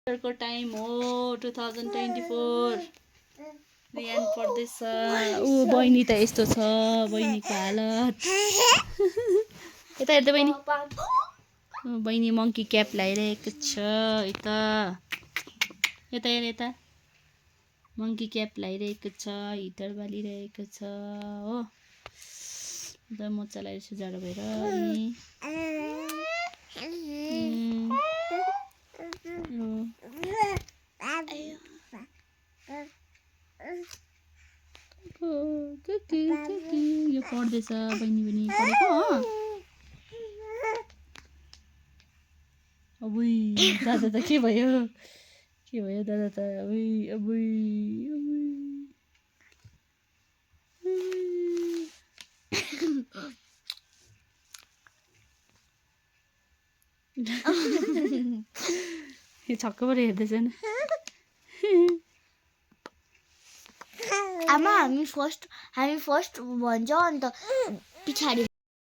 को टाइम हो 2024 रियान पढ्दैछ ऊ बहिनी त यस्तो छ बहिनीको हालत यता हेर्दै बहिनी बहिनी मङ्की क्याप लगाइरहेको छ यता यता हेर यता मङ्की क्याप लगाइरहेको छ हिटर बालिरहेको छ हो उता मोजा लगाइरहेको छ जाडो भएर यो पढ्दैछ बहिनी पनि पढेको अबुई दादा त के भयो दादा त अबुई अबुई यो छक्क परेर हेर्दैछ नि आमा हामी फर्स्ट भन्छौँ अन्त पछाडि